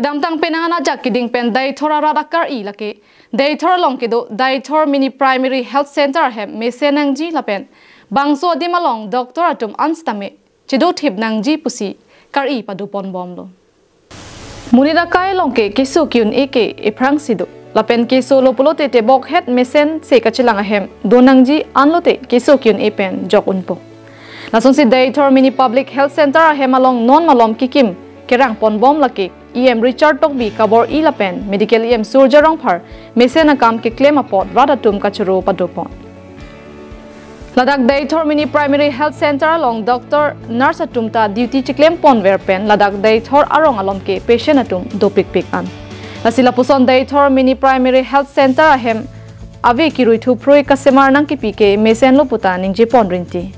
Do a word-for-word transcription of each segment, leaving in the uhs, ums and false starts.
Kedamtang penang anajak keding pen Deithor arat akar-i lake Deithor along kedo Deithor Mini Primary Health Center ahem mesen nangji lapen bangso adim along doctor atum an sitame chedothip nangji pusi kar-i padoponbomlo. Monit akai along ke keso ki-un-e ke ephrangsi do. Lapen keso lo pulote tebok het mesen se kachelang ahem do nangji, anlote keso ki-un-e pen jok unpo. Lasonsi Deithor Mini Public Health Center ahem along non malom kikim kerangponbom lake E M Richard Tokbi kabor-i lapen Medical E M Surjya Rongphar mesen akam keklem apot rat atum kachoro padopon. Ladak Deithor Mini Primary Health Center along doctor, nurse atum ta duty chiklemponver pen ladak Deithor arong along ke patient atum dopikpik an. Lasi lapuson Deithor Mini Primary Health Center ahem ave kiruithu phrui kasemar nangkipi ke mesenlo puta ningjepon rinti.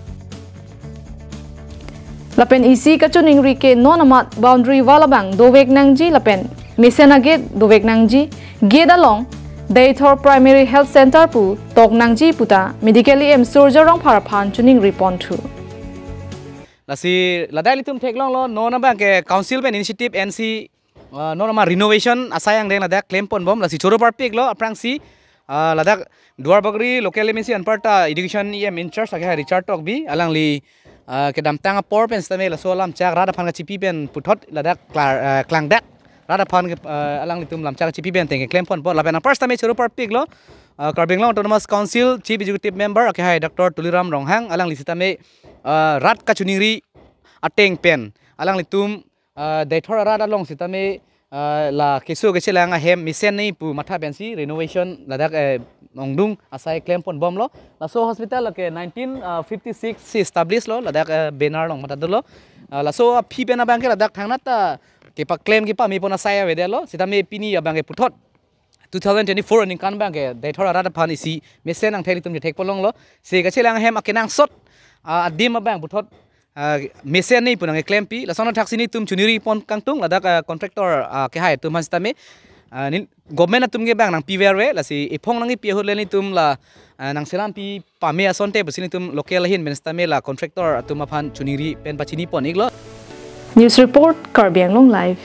Lapen isi kachiningri ke non amat boundary wall abang dovek nangji lapen mesen agate dovek nangji, gate along Deithor Primary Health Center pu tok nangji puta Medical E M Surjya Rongphar aphan chiningri ponthu. Lasi ladak ilitum theklonglo, non abang ke council pen initiative ensi, ah, non ama renovation asai angdeng ladak klemponbom, lasi choro parpiklo aphrangsi, ah, ladak Duarbagori local M A C anparta education E M in charge akehai Richard Tokbi alangli, ah, kedamtang apor pen sitame laso alam chak rat aphan kachipi pen puthot ladak klar, ah, klangdak rat aphan ke, ah, alanglitum lam chak kachipi pen teng klemponpo lapen apar sitame choro parpiklo, ah, Karbi Anglong Autonomous Council Chief Executive Member akehai Doctor Tuliram Ronghang alangli sitame, ah, rat kachiningri ateng pen alanglitum, ah, Deithor arat along sitame, ah, la keso kechelang ahem mesen nangji pu matha pensi renovation ladak, eh, ongdung asai klemponbomlo. Laso hospital ke nineteen fifty-six si establish lo, ladak, eh, banner along matha dolo. Ah, laso aphi pen abang ke ladak thangnat ta kepaklem kepamepon asai avedetlo. Sitame pini abang ke puthot two thousand twenty-four aningkan abang ke Deithor arat aphan isi mesen angthek ilitum chethekponlonglo. Se kachelang ahem akenangsot, ah, adim abang puthot, ah, mesen nangji pu nangkeklempi. Lason athaksi nelitum chiningri pon kangtung ladak, ah, contractor, ah, akehai atum aphan sitame, ah, nin government atum ke abang nangpiverve, lasi ephong nangkepi ahut le nelitum la, ah, nangselampi pame asonte pusi nelitum local ahin pen sitame la contractor atum aphan chiningri pen pachini pon-iklo. News report, Karbi Anglong Live.